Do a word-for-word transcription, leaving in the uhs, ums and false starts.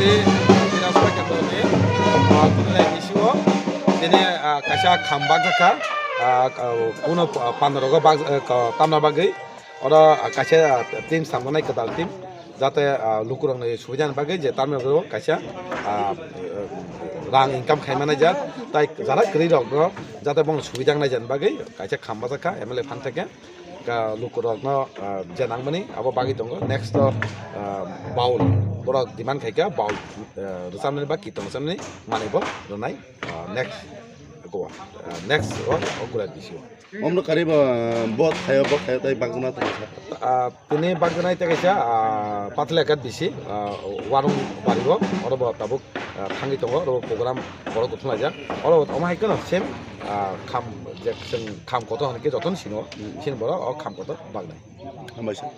Dinaspur Kendroni, ah, Tulai bisio, tini, ah, kaisa kham bakjakha, ah, ah, kuno pa-, pandarogo bak-, eh, ka-, tamna bagwi, oro, ah, kaisa, ah, team samnai kwtal team, jate, ah, lukurokni subidani bagwi je tamni bagwi kaisa, ah, eh, rang income khaimani jak, tai jara kwrwirokno jate bongni subida wngnai jani bagwi kaisa kham bakjakha M L A phan theke. Ka lukurokno, ah, je nangmani abo bagwi tongo. Next to, ah, baul, borok demand khaikha baul, ah, rwchapnani ba kitong rwchapnani manwi bo rwnai, ah, next go, ah, next o, o gura bisio. Omno kariba, ah, bo thayo, bo thayo, tai bagna tongsa. Ah, tini bagna ite kaisa, ah, Patlakat bisi, ah, warung bario, oro bo tabuk, ah, thangwi tongo, oro program borok thunglai jak. Oro omo hai kheno same, ah, kham, je chwng kham kotor hwn khe jotono sino, sini borok o kham kotor bagnai. Hambai sir.